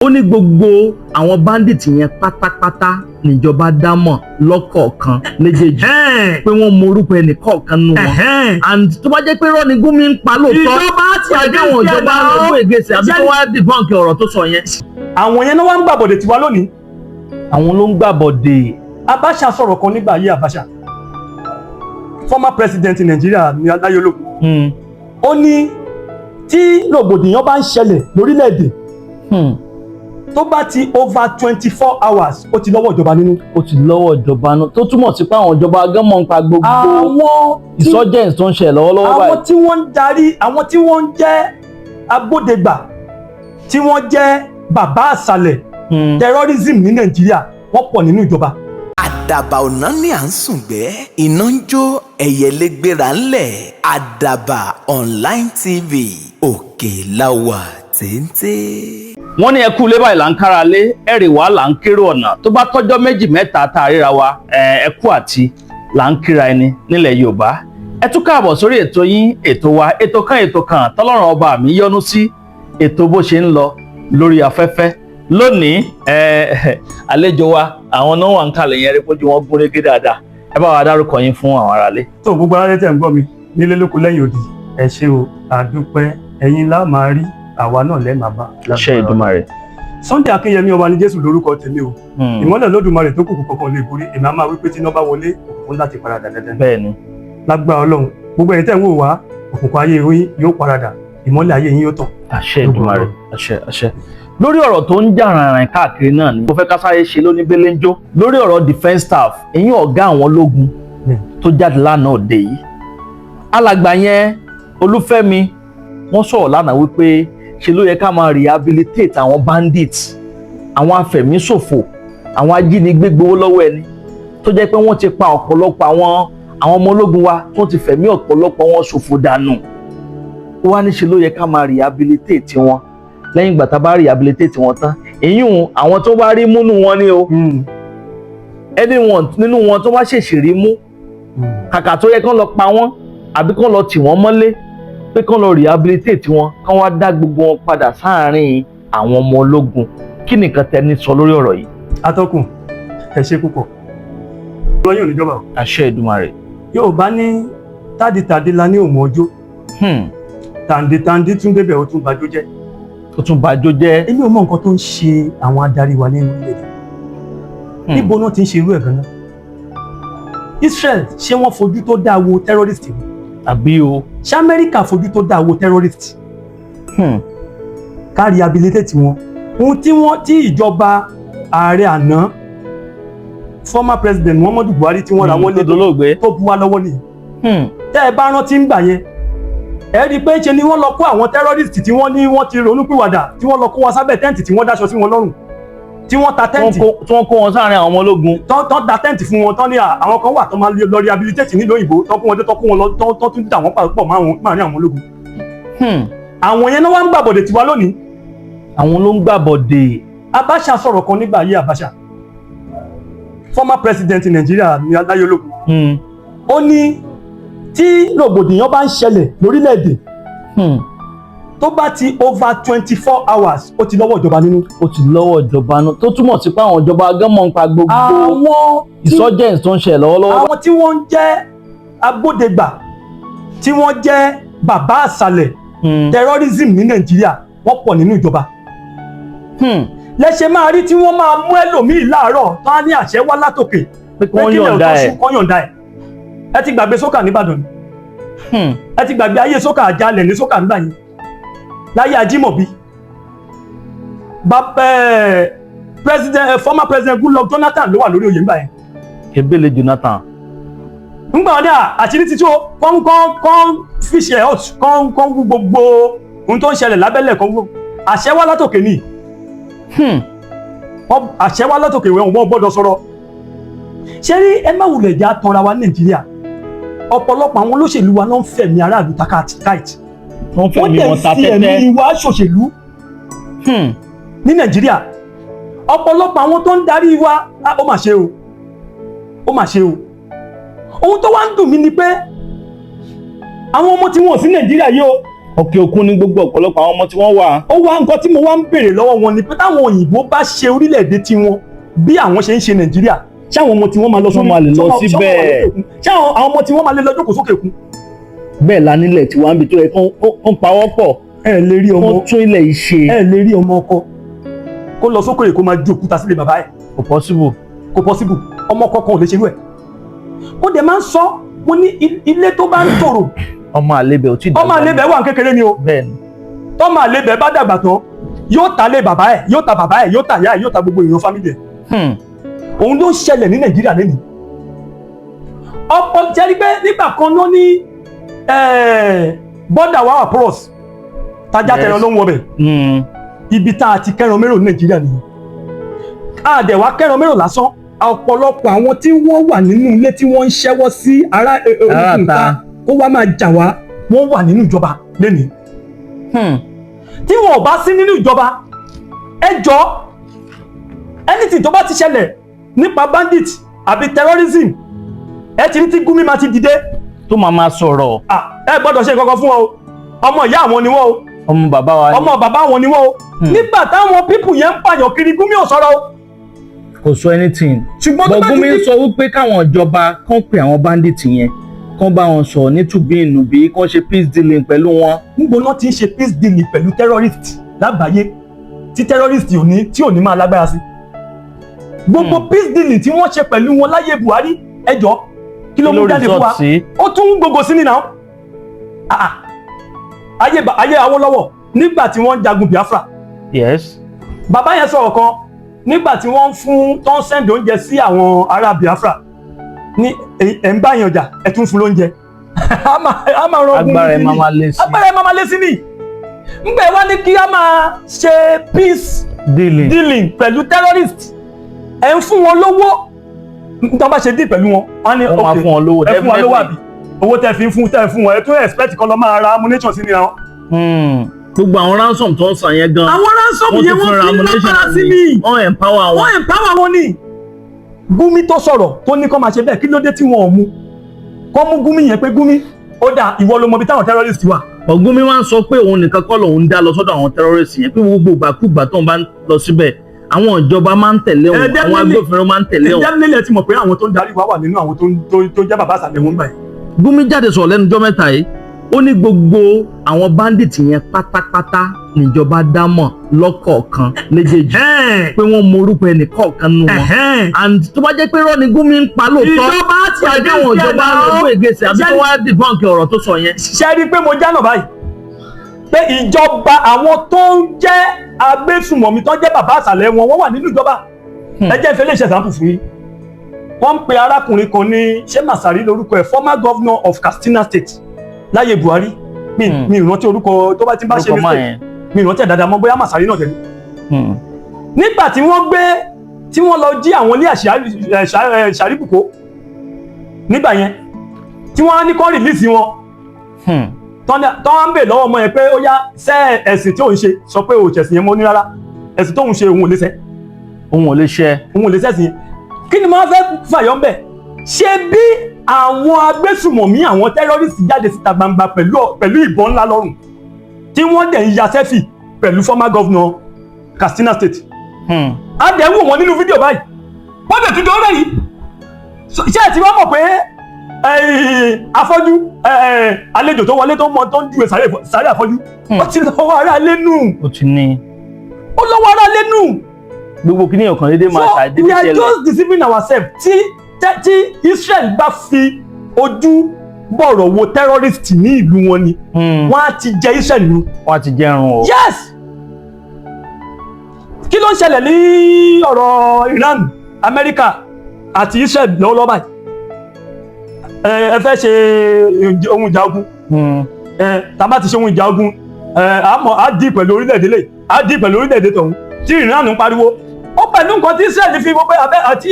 Ó ní gbogbo àwọn bandit yẹn pátápátá níjọba dámọ̀ lọ́kọ̀ọ̀kan méjèèjì, pé wọ́n mọ orúkọ ẹnì kọ̀ọ̀kan nù wọn. And tó bá jẹ́ pé irọ́ ni Gumi ń pa lóòótọ́, Ìjọba ti ó yẹ káwọn ìjọba lọ́gbọ́n ègèsè àbí kó wá debunk ọ̀rọ̀ tó sọ yẹn. Àwọn yẹn náà wá ń gbàbọ̀dẹ̀ tiwa lónìí. Àwọn ló ń gbàbọ̀dè. Abacha sọ̀rọ̀ kan nígbà ayé Abacha, former president Nàìjíríà ní aláyé ológun. Ó ní tí rògbòdìyàn bá ń ṣẹlẹ̀ lórílẹ̀‐èdè, tó bá ti over 24 hours, ó ti lọ́wọ́ ìjọba nínú. Ó ti lọ́wọ́ ìjọba nínú, tó túmọ̀ sí pé àwọn ìjọba gán mọ̀ nípa gbogbo Àwọn tí insurgents tó ń ṣẹlẹ̀ lọ́wọ́lọ́wọ́ àwọn báyìí. tí wọ́n ń darí, àwọn tí wọ́n ń jẹ́ agbódegbà, tí wọ́n jẹ́ bàbá àṣàlẹ̀ terrorism ní Nàìjíríà, wọ́n pọ̀ nínú ìjọba. Àdàbà ọ̀nà ní à ń sùngbẹ́, iná ń jó, ẹyẹlé gbéra ńlẹ̀. Àdàbà Online TV, òkè láwà téńté. Wọ́n ní ẹkú lébàá là ń kára lé, ẹ̀rì wá là ń kérò ọ̀nà. Tó bá tọ́jọ́ 2 mẹ́ta tá a ríra wa, ẹkú àti là ń kíra ẹni nílẹ̀ Yorùbá. Ẹ tún káàbọ̀ sórí ètò yín, ètò wa, ètò kan, ètò kan tọ́lọ́run ọba mi yọ́nú sí, ètò Bó Ṣe Ń Lọ lórí afẹ́fẹ́. Lónìí, àlejò wa, àwọn náà wà ń kalẹ̀ yẹn, rí pójú wọn gún régé dáadáa. Ẹ bá wa dárúkọ yín fún àwọn aráalé. Tó gbogbo aráalé tẹ̀ ń gbọ́ mi nílé lóko lẹ́yìn odi, ẹ ṣé o, àdúpẹ́. Ẹ̀yin lá máa rí, àwa náà lẹ́ẹ̀ máa bá. Ṣé Èdùmàrè. Sunday Akínyẹmí ọba ní Jésù lórúkọ tèmi o. Ìmọ́lẹ̀ Lódùmarè tó kùkù kankan lè borí. Èmi á máa wí pé tí iná bá wọlé, òkùnkùn láti paradà dandan. Bẹ́ẹ̀ni. Lágbára Ọlọ́run, gbogbo ẹ̀yin tẹ́ ń wò wá, òkùnkùn ayé yín yóò paradà, ìmọ́lẹ̀ ayé yín yóò tàn. Àṣẹ Èdùmàrè, àṣẹ, àṣẹ. Lórí ọ̀rọ̀ tó ń jà rànràn káàkiri náà ni mo fẹ́ ká sáré ṣe lóní belenjo lórí ọ̀rọ̀ defence staff, ìyẹn ọ̀gá àwọn ológun tó jáde lánàá òde yìí. Alàgbà yẹn, Olúfẹ́mi, wọ́n sọ̀rọ̀ lánàá wípé ṣe ló yẹ ká máa rehabilitate àwọn bandits, àwọn afẹ̀míṣòfò, àwọn ajínigbé gbowó lọ́wọ́ ẹni, tó jẹ́ pé wọ́n ti pa ọ̀pọ̀lọpọ̀ àwọn ọmọ ológun wa, tó ti fẹ̀mí ọ̀pọ̀lọpọ̀ wọn ṣòfò dànù. Ó wá ní ṣe ló yẹ ká máa rehabilitate wọn. Lẹ́yìn ìgbà tá a bá rehabilitate wọn tán, èyí àwọn tó bá rí múnú wọn ni o, anyone nínú wọn tó bá ṣèṣì rí mú, kàkà tó yẹ kán lọ pa wọ́n àbí kán lọ tì wọ́n mọ́lé, pé kán lọ rehabilitate wọn, kán wá dá gbogbo wọn padà sáàárín àwọn ọmọ ológun. Kí nìkan tẹni sọ lórí ọ̀rọ̀ yìí? Atọ́kùn, ẹ ṣe púpọ̀. Lọ́yìn oníjọba o. Àṣẹ Èdùmàrè. Yóò bá ní tádìtàdí la ní òmò ọjọ́, tàǹdìtàǹdì tún débẹ̀, ó tún bàjọ́ jẹ́. Ó tún bàjọ́ jẹ́. Èmi ò mọ nǹkan tó ń ṣe àwọn adarí wa ní orílẹ̀-èdè. Níbo náà ti ń ṣe irú ẹ̀ gan-an? Israel, ṣé wọ́n fojú tó dáa wo terrorist ni? Àbí o. Ṣé Amẹ́ríkà fojú tó dáa wo terrorist? Ká rehabilitate wọn, ohun tí wọ́n tí ìjọba ààrẹ àná, former president Muhammadu Buhari, tí wọ́n ra wọ́n lé tó dolóògbé. tó bu wa lọ́wọ́ nìyí. Tẹ́ ẹ bá rántí ń gbà yẹn, ẹ rí i pé ṣe ni wọ́n lọ kó àwọn terrorist tí wọ́n ní wọ́n ti ronúpìwàdà, tí wọ́n lọ kó wọn sábẹ́ tent, tí wọ́n dáṣọ sí wọn lọ́rùn, tí wọ́n ta tent. Tí wọ́n kó wọn sáàárín àwọn ọmọ ológun. Tán da tent fún wọn, tán ní àwọn kan wà tán máa lọ rehabilitate nílùú òyìnbó, tán kó wọn dé, tán kó wọn lọ, tán tún dà wọ́n pọ̀ máàrin àwọn ológun. Àwọn yẹn náà wá ń gbàbọ̀dẹ̀ tiwa lónìí. Àwọn ló ń gbàbọ̀dè. Abacha sọ̀rọ̀ kan nígbà ayé Abacha, former president Nàìjíríà ní aláyé ológun. Ó ní tí rògbòdìyàn bá ń ṣẹlẹ̀ lórílẹ̀‐èdè, tó bá ti over 24 hours, ó ti lọ́wọ́ ìjọba nínú. Ó ti lọ́wọ́ ìjọba nínú, tó túmọ̀ sí pé àwọn ìjọba gán mọ̀ nípa gbogbo Àwọn tí insurgents tó ń ṣẹlẹ̀ lọ́wọ́lọ́wọ́. Àwọn tí wọ́n ń jẹ́ agbódegbà, tí wọ́n jẹ́ bàbá àṣàlẹ̀ terrorism ní Nàìjíríà, wọ́n pọ̀ nínú ìjọba. Lẹ́sẹ̀ máa rí tí wọ́n máa mú ẹlòmíì láàárọ̀ tó á ní àṣẹ wá látòkè pé kí wọ́n kílẹ̀ yọ̀ǹda tó ẹ̀. ṣú, kán yọ̀ǹda ẹ̀. Ẹ ti gbàgbé sókà nìbàdàn ni? Ẹ ti gbàgbé ayé sókà, àjálẹ̀ ní sókà nígbà yẹn láyé Ajímọ̀bí? Bàbá ẹ̀, president, former president Goodluck Jonathan ló wà lórí oyè nígbà yẹn. Ebele Jonathan. Ńgbà wọn ní àṣírí títí o, kán kán kán fish ẹ̀ out, kán kán wú gbogbo ohun tó ń ṣẹlẹ̀ lábẹ́lẹ̀, kán wú. Àṣẹ wá látòkè ni. Àṣẹ wá látòkè, wọn gbọ́dọ̀ sọ̀rọ̀. Ṣé rí, ẹ má wulẹ̀ jẹ́ àtọ́ra wa ní Nàìjíríà. Ọ̀pọ̀lọpọ̀ àwọn olóṣèlú wa ló ń fẹ̀mí aráàlú ta kite. Wọ́n Wọ́n fẹ̀mí dẹ̀ wọn ta fi tẹ́tẹ́. ẹ̀mí wa ṣòṣèlú ní Nàìjíríà. Ọ̀pọ̀lọpọ̀ àwọn tó ń darí wa, ah, ó mà ṣe o, ó mà ṣe o. Ohun tó wá ń dùn mí ni pé àwọn ọmọ tí wọn ò sí Nàìjíríà yìí o, Òkè òkun ní gbogbo ọ̀pọ̀lọpọ̀ àwọn ọmọ tí wọ́n wà. Ó wá, nǹkan tí mo wá ń béèrè lọ́wọ́ wọn ni pé táwọn òyìnbó bá ṣe orílẹ̀-èdè tiwọn bí àwọn ṣe ń ṣe Nàìjíríà, ṣé àwọn ọmọ tí wọ́n máa lọ Wọ́n máa lè lọ ṣé wọ́n síbẹ̀. máa lọ sókè òkun? Ṣé àwọn ọmọ tí wọ́n máa lè lọ jókòó sókè òkun? Bẹ́ẹ̀ la nílẹ̀ tí wọ́n á bí tó yẹ kán pawọ́ pọ̀, Ẹ lè rí ọmọ kán tún ilẹ̀ yìí ṣe. Ẹ lè rí ọmọ ọkọ kó lọ sókè kó máa ju òkúta sílé bàbá ẹ̀. Kò possible. Kò possible. Ọmọ ọkọ kan ò lè ṣerú ẹ̀. Ó dẹ̀ máa ń sọ, mo ní ilé tó bá ń tòrò, Ọmọ àlebẹ̀ ò tí ì dàgbà. ọmọ àlebẹ̀ wà ní kékeré ni o. Bẹ́ẹ̀ ni. Tọ́mọ àlebẹ̀ bá dàgbà tán, yóò ta lé bàbá ẹ̀, yóò ta bàbá ẹ̀, yóò ta ìyá ẹ̀, yóò ta gbogbo èèyàn family ẹ̀. Òun ló ń ṣẹlẹ̀ ní Nàìjíríà lẹ́nu. Ọ̀pọ̀ jẹ́rí pé nígbà kan ló ní border wa wà porous, tajà tẹran ló ń wọbẹ̀. Ibi tá a ti kẹran mérò ní Nàìjíríà nìyẹn. A dẹ̀ wá kẹran mérò lásán, ọ̀pọ̀lọpọ̀ àwọn tí wọ́n wà nínú ilé tí wọ́n ń ṣẹ́wọ́ sí ará Ará ogun ìta. ta kó wá máa jà wá, wọ́n wà nínú ìjọba lẹ́nìí. Tí wọn ò bá sí nínú ìjọba, ẹ jọ, anything tó bá ti ṣẹlẹ̀ nípa bandit àbí terrorism, ẹ ti ní tí Gumi máa ti dìde Tó máa máa sọ̀rọ̀. Ah, ẹ gbọ́dọ̀ ṣe nǹkan kan fún wọn o, ọmọ ìyá àwọn ni wọ́n o, Ọmọ bàbá wa ni. ọmọ bàbá wọn ni wọ́n o. Nígbà táwọn people yẹn ń pààyàn kiri, Gumi ò sọ̀rọ̀ o. Kò sọ anything. Ṣùgbọ́n tó bá ti Gumi di sọ wípé káwọn ìjọba kán pe àwọn bandit yẹn, kán bá wọn sọ̀rọ̀ ní tùbí ìnùbí, kán ṣe peace dealing pẹ̀lú wọn. Níbo náà ti ń ṣe peace dealing pẹ̀lú terrorist lágbàáyé tí terrorist ò ní tí ò ní máa lágbára sí? Gbogbo peace dealing tí wọ́n ṣe pẹ̀lú wọn láyé Buhari, ẹjọ́, kí ló mú jáde fún wa? Result sí? Ó tún ń gbogbo sí ní náà. Ah, ah. Ayé Awólọ́wọ̀, nígbà tí wọ́n ń jagun Biafra, bàbá yẹn sọ̀rọ̀ kan nígbà tí wọ́n ń fún tó ń send oúnjẹ sí àwọn ará Biafra ní ẹ̀ ń bá yàn jà, ẹ̀ tún fún lóúnjẹ, a máa rọ ogun Agbára ẹ̀ ní máa máa lé sí. Agbára ẹ̀ máa máa lé sí ni. Ngbẹ̀ wá ní kí a máa ṣe peace dealing dealing pẹ̀lú terrorist, ẹ̀ ń fún wọn lówó. Tó bá ṣe deal pẹ̀lú wọn, wọ́n ní Wọ́n máa okay, fún wọn lówó. ẹ fún wọn lówó, Definitely. àbí owó tẹ́ fi ń fún tẹ́ fún wọn, ẹ tún expect kọ́ lọ máa ra ammunition sí ni àwọn. Gbogbo àwọn ransom tó ń san yẹn gan, Àwọn ransom wọ́n yẹn, tún wọ́n fúnra fi ń ammunition lágbára sí ni. Wọ́n empower wọn. Wọ́n empower wọn ni. Gumi tó sọ̀rọ̀ tó ní kó máa ṣe bẹ́ẹ̀, kí ló dé tí wọn ò mú kó mú Gumi yẹn pé Gumi, ó dà, ìwọ ló mọ ibi táwọn terrorist wà? Gumi máa ń sọ pé òun nìkan kọ́ lòun dá lọ sọ́dọ̀ àwọn terrorist yẹn, pé gbogbo ìgbàkúgbà tó ń bá lọ síbẹ̀, àwọn ìjọba máa ń tẹ̀lé òun, àwọn agbófinró máa ń tẹ̀lé òun. Definitely, ẹ ti mọ̀ pé àwọn tó ń darí wa wà nínú àwọn tó jẹ́ bàbá àsàlẹ̀ wọn báyìí. Gumi jáde sọ̀rọ̀ lẹ́nu ọjọ́ mẹ́ta yìí, ó ní gbogbo àwọn bandit yẹn pátápátá níjọba dámọ̀ lọ́kọ̀ọ̀kan léjèèjì, pé wọ́n mọ orúkọ ẹnì kọ̀ọ̀kan nù wọn. And tó bá jẹ́ pé irọ́ ni Gumi ń pa lóòótọ́, Ìjọba ti ó yẹ káwọn ìjọba lọ́gbọ̀n ègèsè àbí kó wá debunk ọ̀rọ̀ tó sọ yẹn. Ṣe rí i pé mo jánà báyìí pé ìjọba, àwọn tó ń jẹ́ agbésùmọ̀mí, tó ń jẹ́ bàbá àsàlẹ̀ wọn, wọ́n wà nínú ìjọba. Ẹ jẹ́ ìfẹ́ lè ṣe example fún yín. Wọ́n ń pe arákùnrin kan ní, ṣé Masari lórúkọ ẹ̀, former governor of Katsina State láyé Buhari. Mi mi ìrántí orúkọ, tó bá ti bá ṣe Orúkọ máa mistake, yẹn. mi ìrántí ẹ̀ dáadáa mọ́, bóyá Masari náà tẹ̀lé. Nígbà tí wọ́n gbé tí wọ́n lọ jí àwọn ilé Ṣàríbùkó nígbà yẹn, tí wọ́n á ní kọ́ release wọn, tọ́ wá ń bè lọ́wọ́ ọmọ yẹn pé ó yá, sẹ́ ẹ̀sìn tí òun ṣe, sọ pé òun ṣẹ̀sìn yẹn mọ́ ní rárá, ẹ̀sìn tóun ṣe, òun ò lè ṣe. Òun ò lè ṣe. Òun ò lè ṣẹ̀sìn yẹn. Kí ni máa fẹ́ fàyọ̀ ń bẹ̀? Ṣé bí àwọn agbésùmọ̀mí, àwọn terrorist jáde síta gbangba pẹ̀lú ìbọn ńlá lọ́rùn, tí wọ́n dẹ̀ ń ya selfie pẹ̀lú former governor Katsina State? A dẹ̀ ń wò wọ́n nínú fídíò báyìí, wọ́n dẹ̀ tún jọ rẹ̀ yìí. Ṣé ẹ ti wá mọ̀ pé afọ́jú, àlejò tó wọlé tó mọ tó ń júwe sáré afọ́jú, ó ti lọ́wọ́ ara lé nù. Ó ti ní. Ó lọ́wọ́ ara lé nù. Gbogbo kí ní ọ̀kan dédé máa So ṣàdédé we are ṣẹlẹ̀. just deceiving ourselves. Tí Israel bá fi ojú bọ̀rọ̀ wo terrorist ní ìlú wọn ni, wọ́n á ti jẹ Israel nù. Wọ́n á ti jẹrun o. Yes, kí ló ń ṣẹlẹ̀ ní ọ̀rọ̀ Iran, Amẹ́ríkà àti Israel lọ́wọ́lọ́wọ́ báyìí? Ẹ fẹ́ ṣe ohun ìjà ogun. Ẹ tá a bá ti ṣe ohun ìjà ogun, ẹ á mọ̀ á dì pẹ̀lú orílẹ̀-èdè lè á dì pẹ̀lú orílẹ̀-èdè tọ̀hún tí Iran ń pariwo ó pẹ̀lú nǹkan tí Israel fi wọ́n pé abẹ́ àti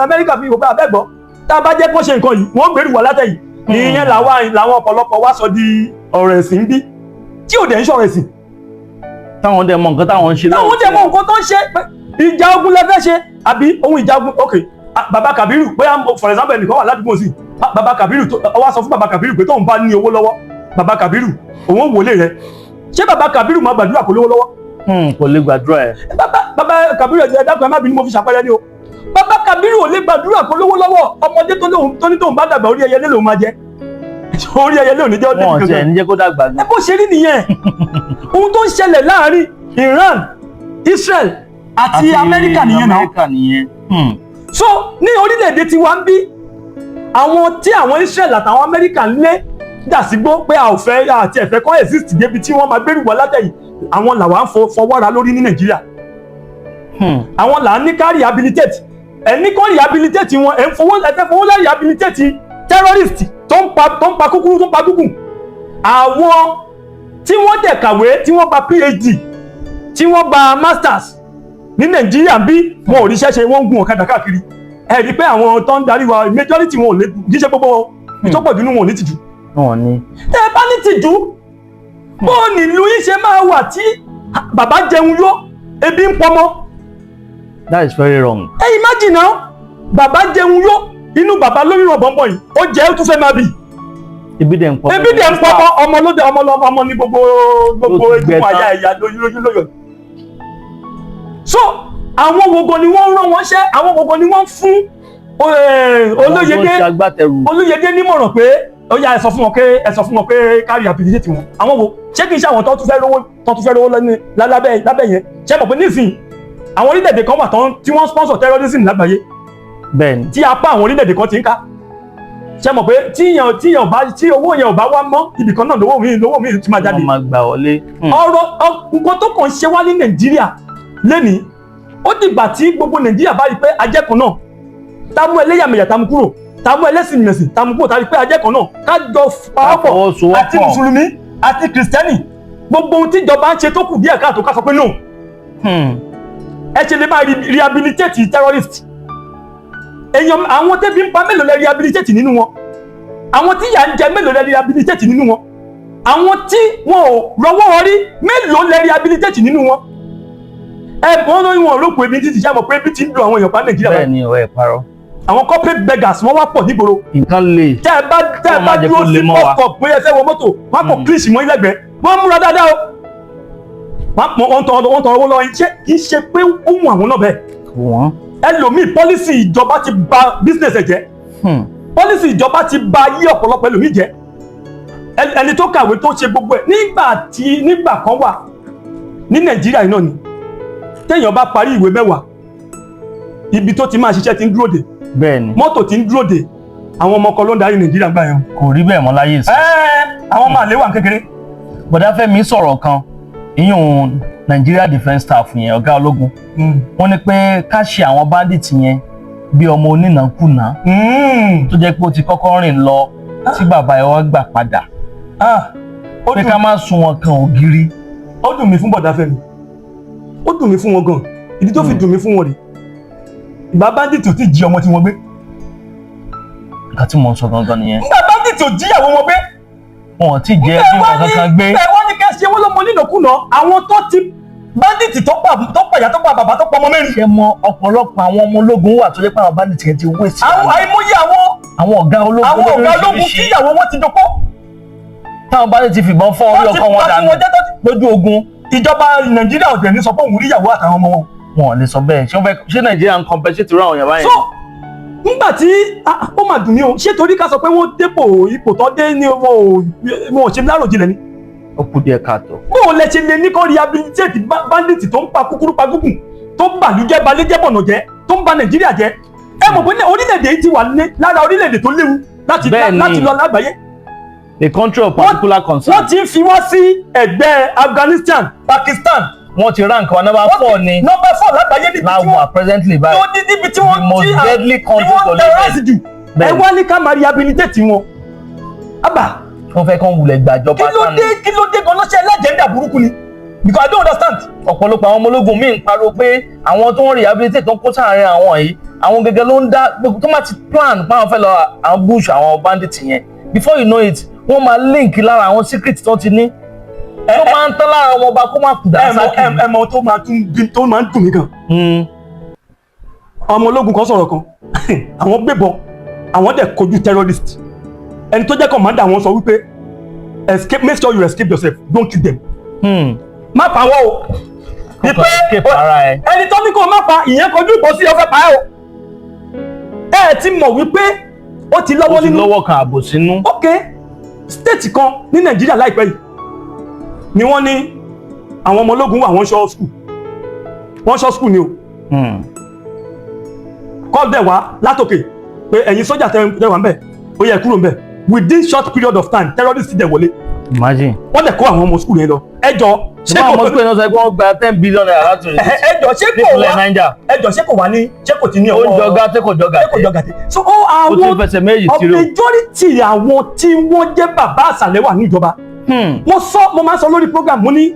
Amẹ́ríkà fi wọ́n pé abẹ́gbọ́, tá a bá jẹ́ kó ṣe nǹkan yìí, wọ́n gbèrú wà látẹ̀yìn. Ìyẹn làwọn ọ̀pọ̀lọpọ̀ wá sọ di ọ̀rọ̀ ẹ̀sìn bí tí ò dẹ̀ ń ṣọ̀rọ̀ ẹ̀sìn. Táwọn dẹ̀ mọ nǹkan táwọn ń ṣe. Táwọn dẹ̀ mọ nǹkan tó ń ṣe pé ìjà ogun lẹ fẹ́ ṣe àbí ohun ìjà ogun. Ok, ah, bàbá Kabiru, bóyá for example, ẹnìkan wà ládùúgbò sí, bàbá Kabiru tó ó wá sọ fún bàbá Kabiru pé tóun bá ní owó lọ́wọ́, Bàbá Kabiru, òun ò wọlé rẹ. Ṣé bàbá Kabiru máa gbàdúrà kó lówó lọ́wọ́? Kò lè gbàdúrà ẹ̀. Bàbá Kabiru, ẹ dákun, ẹ má bínú, mo fi ṣàpẹẹrẹ ni o. Bàbá Kabiru ò lè gbàdúrà kó lówó lọ́wọ́. Ọmọdé tó lóun tó ní tóun bá dàgbà, orí ẹyẹlé lòun máa jẹ, orí ẹyẹlé ò ní jẹ́ ó débi Wọn ò tiẹ̀ kankan. ní jẹ́ kó dàgbà Ẹ gan. bó ṣe rí nìyẹn. Ohun tó ń ṣẹlẹ̀ láàrin Iran, Israel àti Amẹ́ríkà nìyẹn náà. Amẹ́ríkà nìyẹn. So ní orílẹ̀-èdè tiwa ń bí, àwọn tí àwọn Israel àtàwọn Amẹ́ríkà ń lé dà sígbó pé a ò fẹ́ àti ẹ̀fẹ́ kọ́ exist débi tí wọ́n máa gbérù wá látẹ̀yìn, àwọn làwa ń fọwọ́ra lórí ní Nàìjíríà. Àwọn là ń ní ká rehabilitate. Ẹ̀ ní kó rehabilitate wọn, ẹ̀ ń fowó, ẹ fẹ́ fowó lá rehabilitate terrorist tó ń pa kúkúrú, tó ń pa gúngùn. Àwọn tí wọ́n dẹ̀ kàwé, tí wọ́n gba PhD, tí wọ́n gba masters ní Nàìjíríà bí, wọn ò ríṣẹ́ ṣe, wọ́n ń gun ọ̀kadà káàkiri. Ẹ rí i pé àwọn tó ń darí wa, majority wọn ò lè jíṣẹ́ gbogbo wọn, ìtọ́pọ̀ jù nínú wọn ò ní tìjú. Wọn ní. Tẹ́ ẹ bá ní tìjú, bó ní ìlú yín ṣe máa wà tí bàbá jẹun yó, ebi ń pọmọ? That is very wrong. Ẹ imagine now, bàbá jẹun yó, inú bàbá lórí rọ̀bọ̀nbọ̀n yìí, ó jẹ́, ó tún fẹ́ máa bì. Ebi dẹ̀ ń pọ̀. Ebi dẹ̀ ń pọmọ, ọmọ ló dé, ọmọ lọmọ, ọmọ ní gbogbo gbogbo Ó ti gbẹ egungun tán. àyà ẹ̀yà lóyún lóyún lóyún. So àwọn gbogbo ni wọ́n ń rán wọn ṣẹ́, àwọn gbogbo ni wọ́n ń fún Olóyèdè Olóyèdè ṣe agbátẹrù. Olóyèdè nímọ̀ràn pé ó yá, ẹ sọ fún wọn pé ká rehabilitate wọn. Àwọn wo? Ṣé kì í ṣe àwọn tó tún fẹ́ rówó lẹ́nu lábẹ́ yẹn? Ṣé mọ̀ pé nísìnyí, àwọn orílẹ̀-èdè kan wà tán tí wọ́n sponsor terrorism lágbàáyé, Bẹ́ẹ̀ni. tí apá àwọn orílẹ̀-èdè kan ti ń ká. Ṣé mọ̀ pé tí owó yẹn ò bá wá mọ́, ibì kan náà lówó mi ti máa jáde. Wọ́n máa gbà wọlé. Ọ̀rọ̀ nǹkan tó kàn ṣe wá ní Nàìjíríà lẹ́nìí, ó dìgbà tí gbogbo Nàìjíríà bá rí pé ajẹ́kan náà, tá mú ẹlẹ́yàmẹ̀yà, tá mú kúrò, tá mú ẹlẹ́sìn mẹ̀sìn, tá mú kúrò, tá rí pé ajẹ́kan náà, ká jọ pawọ́pọ̀, fọwọ́sowọ́pọ̀. àti mùsùlùmí àti kìrìsìtẹ́nì, gbogbo ohun tíjọba ń ṣe tó kù díẹ̀ káàtó, ká sọ pé no. Ẹ ṣe lè máa rehabilitate terrorist èèyàn? Àwọn tẹ́bi ń pa, mélòó lẹ rehabilitate nínú wọn? Àwọn tí ìyà ń jẹ, mélòó lẹ rehabilitate nínú wọn? Àwọn tí wọn ò rọwọ́ rí, mélòó lẹ rehabilitate nínú wọn? Ẹ wọ́n lóyún wọn rò pé ebi títí ṣe àmọ̀ pé ebi ti ń dùn àwọn èèyàn pa Nàìjíríà báyìí. Bẹ́ẹ̀ni, ọ̀rẹ́ parọ́. Àwọn corporate beggars, wọ́n wá pọ̀ nígboro. Nǹkan le. Tẹ́ ẹ Wọ́n bá má jẹ́ dúró kó sí le mọ́ wa. bus stop pé ẹ fẹ́ wọ mọ́tò, wọ́n á kọ̀ kírísì mọ́ ilẹ̀gbẹ́. Wọ́n múra dáadáa o, wọ́n tọrọ owó lọ́wọ́ yín. Ṣé kì í ṣe pé ó mú àwọn náà bẹ́ẹ̀? Wọ́n. Ẹlòmíì, policy ìjọba ti bà business ẹ̀ jẹ́. Policy ìjọba ti bà ayé ọ̀pọ̀lọpọ̀ ẹlòmíì jẹ́. Ẹni tó kàwé, tó ṣe gbogbo ẹ̀, nígbà kan wà ní Nàìjíríà yìí náà ni téèyàn bá parí ìwé 10, ibi tó ti máa ṣiṣẹ́ ti ń dúró dè, mọ́tò ti ń dúró dè. Àwọn ọmọ kan ló ń darí Nàìjíríà gbà yẹn. Kò rí bẹ́ẹ̀ mọ́ láyé ìsìn. Ẹ́ẹ́, àwọn ọmọ àlè wà kékeré. Bọ̀dá Fẹ́mi sọ̀rọ̀ kan, ìyún Nigeria Defence Staff yẹn, ọ̀gá ológun. Wọ́n ní pé ká ṣe àwọn bandit yẹn bí ọmọ onínàkúnà tó jẹ́ pé ó ti kọ́kọ́ rìn lọ tí bàbá ẹ̀ wá gbà padà. Ah, ó Pé dùn ká má sun wọn kan ògiri. Ó dùn mí fún bọ̀dá Fẹ́mi, ó dùn mí fún wọn gan. Ìdí tó fi dùn mí fún wọn rè, ìgbà bandit ò tí jí ọmọ tí wọ́n gbé. Nǹkan tí mò ń sọ gangan nìyẹn. Nígbà bandit ò jíyàwó wọn gbé. Wọn ò tí ì jẹ́ bí wọn kankan gbé. Ẹ wọ́n ní kẹ́ ṣe wọ́n lọ́mọ nínàkúnà, àwọn tó ti bandit tó pa ìyá, tó pa bàbá, tó pa ọmọ 4. Ṣé mọ ọ̀pọ̀lọpọ̀ àwọn ọmọ ológun wà tó jẹ́ pé àwọn bandit yẹn ti waste? Àwọn àìmọye àwọn Àwọn ọ̀gá ológun àwọn ọ̀gá ológun lóríṣiríṣi. tíyàwó wọn ti dopó. Táwọn bandit ti fìbọn fọ́ orí Wọ́n ti ọkọ wọn pa tí dànù wọ́n jẹ́ tó ti lójú ogun. Ìjọba Nàìjíríà ọ̀dẹ̀ ní sọ pé òun rí ìyàwó àtàwọn ọmọ wọn. Wọn ò lè sọ bẹ́ẹ̀. Ṣé wọ́n fẹ́ ṣé Nàìjíríà ń compensate irú àwọn èèyàn báyìí? So nígbà tí ó mà dùn mí o, ṣé torí ká sọ pé wọ́n dépò ipò tó dé ní wọn ò ṣe láròjinlẹ̀ ni? Ó kù díẹ̀ káàtó. Bóun lẹ ṣe lè ní kó rehabilitate bandit tó ń pa kúkúrú, pa gúngùn, tó ń bàlújẹ́, balẹ̀jẹ́, bọ̀nà jẹ́, tó ń ba Nàìjíríà jẹ́? Ẹ mọ̀ pé ní orílẹ̀-èdè yìí ti wà ní lára orílẹ̀-èdè tó léwu láti láti lọ lágbàáyé. A country of particular concern. Wọ́n ti ń fi wá sí ẹ̀gbẹ́ Afghanistan, Pakistan. Wọ́n ti rank wa number 4 ni. Number 4 lágbàáyé níbi La tí wọ́n wà presently báyìí. tó ní níbi tí wọ́n The most deadly tí country wọ́n to live in. terrorize jù. Ẹ wá ní ká máa rehabilitate wọn. Abba. Wọ́n fẹ́ kán wulẹ̀ gbàjọba Kí ló tán dé? ni. Kí ló dé gan lọ́sẹ̀? Ẹlẹ́jẹ̀ndà burúkú ni, because I don't understand. Ọ̀pọ̀lọpọ̀ àwọn ọmọ ológun míì ń pariwo pé àwọn tó ń rehabilitate, tó ń kó sáàárín àwọn yìí, àwọn gẹ́gẹ́ ló ń dá tó má ti plan pé àwọn fẹ́ lọ ambush àwọn bandit yẹn. Before you know it, wọ́n máa link lára àwọn secret tó ti ní tó máa ń tán lára ọmọ ọba kó má kú Ẹ mọ dànsákì. Ẹ mọ tó máa tún bí tó máa ń dùn mí gan. Ọmọ ológun kan sọ̀rọ̀ kan, àwọn gbébọn, àwọn dẹ̀ kojú terrorist. Ẹni tó jẹ́ commander wọn sọ wípé Escape, make sure you escape yourself, don't kill them. Má pa wọ́n o. Kọ́kọ́ escape ara ẹ. Ẹni tó ní kó má pa, ìyẹn kojú ìbọn sí, ọfẹ́ pa ẹ́ o. Ẹ ti mọ̀ wípé ó ti lọ́wọ́ Ó ti nínú. lọ́wọ́ kan ààbò sínú. Ok, state kan ní Nàìjíríà láìpẹ́ yìí ni wọ́n ní àwọn ọmọ ológun wà, wọ́n ṣọ́ school, wọ́n ṣọ́ school ni o. Call dẹ̀ wá látòkè pé ẹ̀yin sójà tẹ wà ń bẹ̀, ó yẹ kúrò ń bẹ̀. Within short period of time, terrorists dẹ̀ wọlé. Imagine. Wọ́n dẹ̀ kó àwọn ọmọ school yẹn lọ. Ẹ jọ, Ṣé àwọn ọmọ school náà sọ pé wọ́n gba ₦10 billion láti rìn ẹ jọ, ṣé kò nípínlẹ̀ wá Niger? Ẹ jọ, ṣé kò wá ní, ṣé kò ti ní Ó ọwọ́ ń jọgá tí kò jọgà ṣé kò tẹ́. jọgà tẹ́? So ó Ó ti àwọn fẹsẹ̀ méjì tìrò. majority àwọn tí wọ́n jẹ́ bàbá àṣàlẹ̀ wà ní ìjọba. Mo sọ, mo máa ń sọ lórí program, mo ní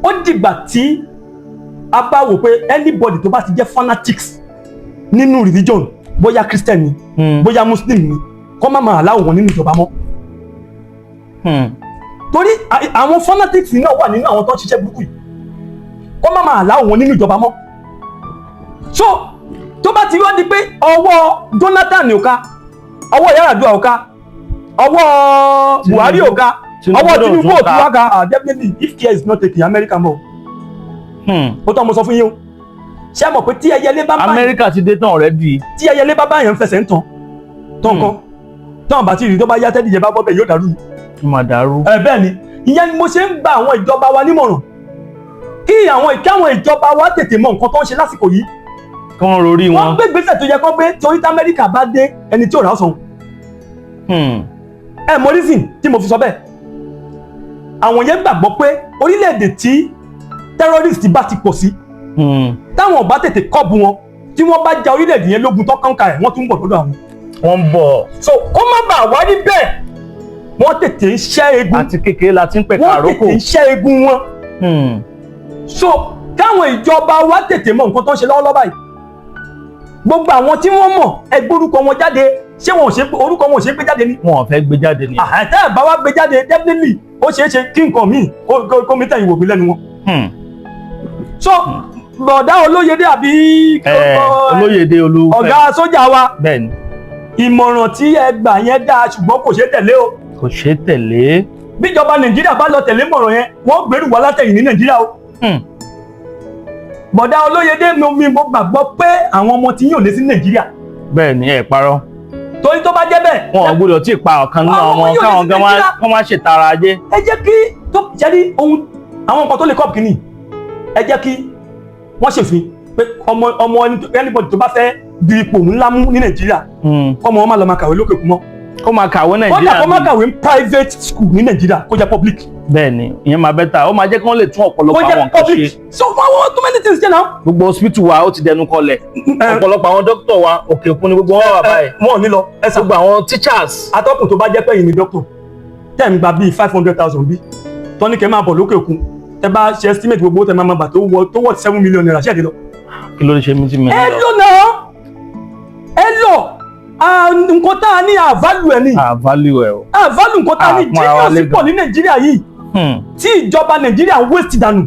ó dìgbà tí a bá wò pé anybody tó bá ti jẹ́ fanatics nínú religion, bóyá Christian ni, bóyá Muslim ni, kó má máa allow wọn nínú ìjọba mọ́. Torí àwọn fanatics náà wà nínú àwọn tó ń ṣiṣẹ́ burúkú yìí. Kó má máa allow wọn nínú ìjọba mọ́. So tó bá ti wá di pé ọwọ́ Jonathan ò ká, ọwọ́ Yar'Adua ò ká, ọwọ́ Buhari ò ká, Tinubu ọwọ́ náà Tinubu tún ò ká. tún wá ká, ah, definitely, if care is not taken, America mọ̀. Ó tọ́ mo sọ fún yín o. Ṣé ẹ mọ̀ pé tí ẹyẹlé bá bá Amẹ́ríkà ti dé tán already. Tí ẹyẹlé bá bá yẹn ń fẹsẹ̀ ń tàn tán kan tán, bá ti rí tó bá yá, tẹ́lẹ̀ bá bọ́ bẹ́ẹ̀, yóò dàrú ni. Ó máa dàrú. Ẹ bẹ́ẹ̀ ni. Ìyẹn ni mo ṣe ń gba àwọn ìjọba wa nímọ̀ràn kí àwọn ìjọba wa tètè mọ nǹkan tó ń ṣe lásìkò yìí. Kí wọ́n rorí Wọ́n wọn. gbé ìgbésẹ̀ tó yẹ kó gbé, torí tí Amẹ́ríkà bá dé, ẹni tí ò rà ó sàn. Ẹ mọ reason tí mo fi sọ bẹ́ẹ̀? Àwọn yẹn gbàgbọ́ pé orílẹ̀-èdè tí terrorist bá ti pọ̀ sí, táwọn ò bá tètè curb wọn, tí wọ́n bá ja orílẹ̀-èdè yẹn lógun tó kànká ẹ̀, wọ́n tún ń bọ̀ lọ́dọ̀ àwọn. Wọ́n ń bọ̀. So kó má bàa wá rí bẹ́ẹ̀, wọ́n tètè ń ṣẹ́ egun. Àti kékeré la ti ń pẹ̀ka Wọ́n àrókò. tètè ń ṣẹ́ egun wọn. So káwọn ìjọba wa tètè mọ nǹkan tó ń ṣe lọ́wọ́lọ́wọ́ báyìí. Gbogbo àwọn tí wọ́n mọ̀, ẹ gbórúkọ wọn jáde. Ṣé wọn ò ṣe, orúkọ wọn ò ṣe gbé jáde ni? Wọn ò fẹ́ gbé jáde ni. Àtẹ ẹ̀ bá wá gbé jáde, definitely ó ṣeé ṣe kí nǹkan míì kó mi tẹ̀yìn wò mí lẹ́nu wọn. So bọ̀dá Olóyèdè àbí Ẹ Olóyèdè Olúfẹ́. ọ̀gá sójà wa, Bẹ́ẹ̀ni. ìmọ̀ràn tí ẹ gbà yẹn dáa, ṣùgbọ́n kò ṣeé tẹ̀lé o. Kò ṣeé tẹ̀lé. Bíjọba Nàìjíríà bá lọ tẹ̀lé mọ̀ràn yẹn, wọ́n gbèrú wá látẹ̀yìn ní Nàìjíríà o. Bọ̀dá Olóyèdè, mo gbàgbọ́ pé àwọn ọmọ tí yóò lé sí Nàìjíríà. Bẹ́ẹ̀ni, ẹ parọ́. Torí tó bá jẹ́ bẹ́ẹ̀, Wọn ò gbọ́dọ̀ tí ì pa ọ̀kan nínú Àwọn àwọn ọmọ yóò lé káwọn sí gan Nàìjíríà. kán má ṣètara ajé. Ẹ jẹ́ kí tó ṣẹ́rí ohun àwọn nǹkan tó lè curb kìíní, ẹ jẹ́ kí wọ́n ṣèfin pé ọmọ anybody tó bá fẹ́ du ipò ńlá mú ní Nàìjíríà, kọ́mọ wọn má lọ máa kàwé lókè òkun mọ́. Kó máa kàwé Kódà Nàìjíríà. kó má kàwé ní private school ní Nàìjíríà, kó jẹ́ public. Bẹ́ẹ̀ni, ìyẹn máa better. Ó máa jẹ́ kí wọ́n lè tún Kó ọ̀pọ̀lọpọ̀ àwọn jẹ́ nǹkan public. ṣe. So wọ́n too many things ṣe náà. Gbogbo hospital wa, ó ti dẹnu kọlẹ̀. Ọ̀pọ̀lọpọ̀ àwọn dókítà wa, òkè òkun ni gbogbo wọn wà báyìí. Wọn ò ní lọ ẹ sà. Gbogbo àwọn teachers. Atọ́kùn, tó bá jẹ́ pẹ́yìn ní doctor tẹ́ ń gba bíi 500,000, bí tọ́ní kẹ́ máa bọ̀ lókè òkun, tẹ́ bá ṣe estimate gbogbo tẹ́ máa máa bà tó wọ tó wọ́ ₦7 million, ṣé ẹ̀ dé lọ? Kí ló ń ṣe mí tí mi Ẹ lọ? lọ náà, ẹ lọ. Ah, nǹkan tá a ní, àválù ẹ̀ ní. À value ẹ o. Àválù nǹkan tá a ní. Ah, pọ́n ara wa lé Genius pọ̀ ní Nàìjíríà yìí tí ìjọba Nàìjíríà ń waste dànù.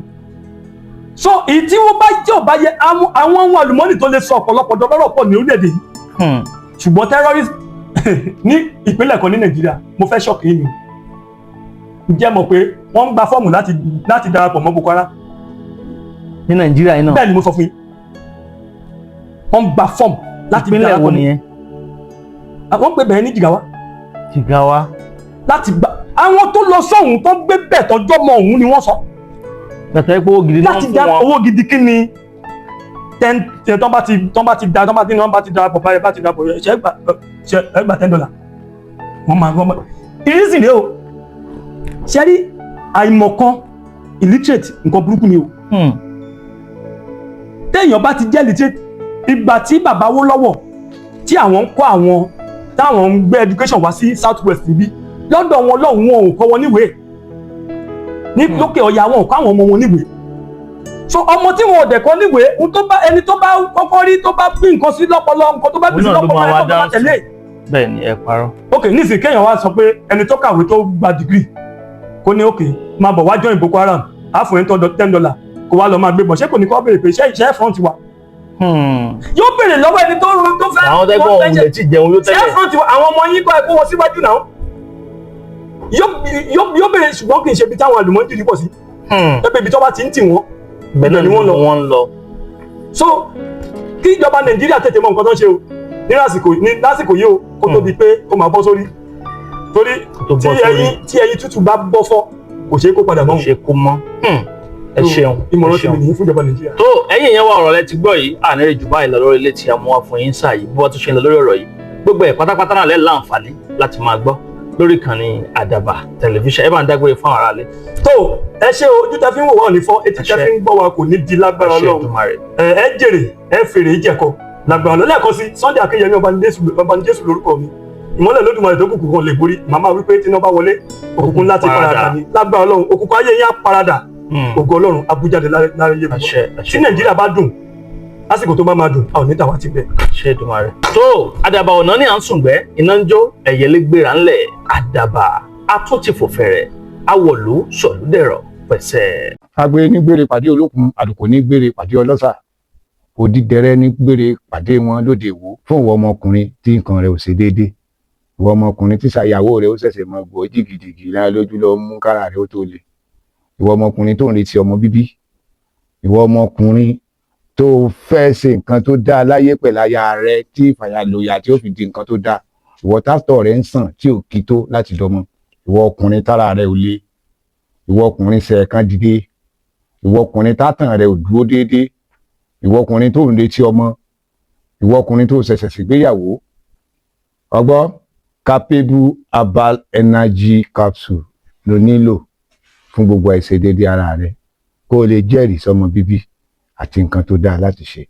So èyí tí wọ́n bá jẹ́ ọba yẹ, àwọn ohun àlùmọ́nì tó lè sọ ọ̀pọ̀lọpọ̀ dọlọ́rọ̀ pọ̀ ní orílẹ̀-èdè yìí. Ṣùgbọ́n terrorist ní ìpínlẹ̀ kan ní Nàìjíríà, mo fẹ́ shock yín ni o. Ǹjẹ́ mọ̀ pé wọ́n ń gba fọ́ọ̀mù láti darapọ̀ mọ́ Boko Haram? Ní Nàìjíríà yìí náà? Bẹ́ẹ̀ ni mo sọ fún yín, wọ́n ń gba fọ́ọ̀mù láti Ìpínlẹ̀ wo darapọ̀ mọ́. nìyẹn? Wọ́n pè bẹ́ẹ̀ ní Jigawa. Jigawa. Láti gba àwọn tó lọ sọ́hun, tó gbé bẹ́ẹ̀ tọ́jọ́ mọ́ òun ni wọ́n sọ. Gbàtà pé owó gidi náà Láti fún dá wọn. owó gidi kí ni? Ten tán bá ti da tán bá ti darapọ̀ báyìí, bá ti darapọ̀, ṣe ẹ gba $10. Wọ́n máa ìrísí rèé o. Ṣe rí àìmọ̀kan, illiterate, nǹkan burúkú ni o. Téèyàn bá ti jẹ́ illiterate, ìgbà tí bàbá wó lọ́wọ́ tí àwọn ń kọ́ àwọn táwọn ń gbé education wá sí South West níbí lọ́dọ̀ wọn lọ́hùn, wọn ò kọ́ wọn níwèé ní lókè ọ̀yà, wọn ò kọ́ àwọn ọmọ wọn níwèé. So ọmọ tí wọn ò dẹ̀ kọ́ níwèé, ohun tó bá ẹni tó bá kọ́kọ́ rí, tó bá bí nǹkan sí lọ́pọlọ, nǹkan tó bá bí sí Òun náà ló lọ́pọlọ máa ẹ̀ wá tó bá dáhùn sí. tẹ̀lé. Bẹ́ẹ̀ ni, ẹ parọ́. Ok, nísìnyí kéèyàn wá sọ pé ẹni tó kàwé, tó gba degree, kó ní ok, máa bọ̀ wá join Boko Haram, á fún ẹ $10, kó wá lọ máa gbé bọ̀, ṣé kò ní kó béèrè pé ṣé front wa? Yóò béèrè lọ́wọ́ ẹni tó fẹ́. Àwọn tẹ́gbọ́n òun lè ti jẹun yóò Ṣé tẹ́lẹ̀. front wa? Àwọn ọmọ yín kọ́, ẹ kó wọn síwájú náà. Yóò bẹ̀rẹ̀, ṣùgbọ́n kì í ṣe ibi táwọn àlùmọ́ńjìrì pọ̀ sí. Ẹgbẹ́ ibi tó bá ti ń tì wọ́n, bẹ́ẹ̀ náà ni ni wọ́n lọ. Wọ́n ń lọ. So kí ìjọba Nàìjíríà tètè mọ nǹkan tó ń ṣe o ní lásìkò, ní lásìkò yìí o, kó tó di pé ó máa bọ́ sórí, torí tó tí bọ́ sórí. Ẹyin tútù bá bọ́ fọ́, kò ṣeé kó padà kò mọ́. Ṣe kó mọ́. Ẹ ṣeun. Ìmọ̀ràn Ẹ ṣeun. tèmi nìyí fún ìjọba Nàìjíríà. Tó ẹ̀yin yẹn wá, ọ̀rọ̀ lẹ ti gbọ́ yìí. Àní rẹ̀ jù báyìí lọ lórí ilé tí a mú wá fún yín sáà yìí. Bí wọ́n tún ṣe ń lọ lórí ọ̀rọ̀ yìí, gbogbo ẹ̀ pátápátá náà lẹ́ láǹfààní láti máa gbọ́ lórí ìkànnì Àdàbà Tẹlifíṣàn. Ẹ bá ń dágbére fún àwọn aráalé. Tó ẹ ṣé o, ojú tẹ fi ń wò wá ò ní fọ́, etí tẹ Àṣẹ. fi ń gbọ́ wa kò ní di lágbára Àṣẹ Ọlọ́run. Èdùmàrè. Ẹ jèrè, ẹ fèrè ìjẹkọ lágbára Ọlọ́run. Lẹ́ẹ̀kan sí, Sunday Akínyẹmí Ọbanijésù lórúkọ mi. Ìmọ́lẹ̀ Lódùmarè tó kùkù kan lè borí. Màmá wípé tí iná bá wọlé, òkùnkùn láti paradà ní lágbára Ọlọ́run. Òkùnkùn ayé yín á paradà, ògo Ọlọ́run abújáde láyé gbogbo. Àṣẹ, àṣẹ. Tí Nàìjíríà bá dùn, lásìkò tó bá máa dùn, a ò ní dàwátì bẹ́ẹ̀. Àṣẹ Èdùmàrè. Tó Àdàbà ọ̀nà ní à ń sùngbẹ́, iná ń jó, ẹ̀yẹlé gbéra ńlẹ̀. Àdàbà atún ti fò fẹ̀rẹ̀, awọ̀lú sọ̀lúdẹ̀rọ̀ pẹ̀sẹ̀. Agbe ní gbére pàdé olókun, àlùkò ní gbére pàdé ọlọ́sà, òdìdẹrẹ́ ní gbére pàdé wọn lóde Ìwó. Fún ìwọ ọmọkùnrin tí nǹkan rẹ̀ ò ṣe déédé, ìwọ ọmọkùnrin tí ṣàyàwó rẹ̀ ó ṣẹ̀ṣẹ̀ mọ gbọ́ jìgìjìgì lára lójú lọ mú kára rẹ̀ ó tó le, ìwọ ọmọkùnrin tó ń retí ọmọ bíbí, ìwọ ọmọkùnrin tó fẹ́ ṣe nǹkan tó dáa láyé pẹ̀lú aya rẹ̀ tí ìfàyàlòyà tí ó fi di nǹkan tó dáa, ìwọ tásítọ̀ rẹ̀ ń sàn tí ò kí tó láti dọmọ, ìwọ ọkùnrin tára rẹ̀ ò le, ìwọ ọkùnrin ṣẹ̀ẹ̀kan dìde, ìwọ ọkùnrin tátàn rẹ̀ ò dúró déédéé, ìwọ ọkùnrin tó ń retí ọmọ, ìwọ ọkùnrin tó ṣẹ̀ṣẹ̀ ṣègbéyàwó, ọgbọ́ Capable Herbal Energy Capsule ló nílò fún gbogbo àìṣedéédé ara rẹ, kó o lè jẹ́rìí sọmọ bíbí àti nǹkan tó dáa láti ṣe.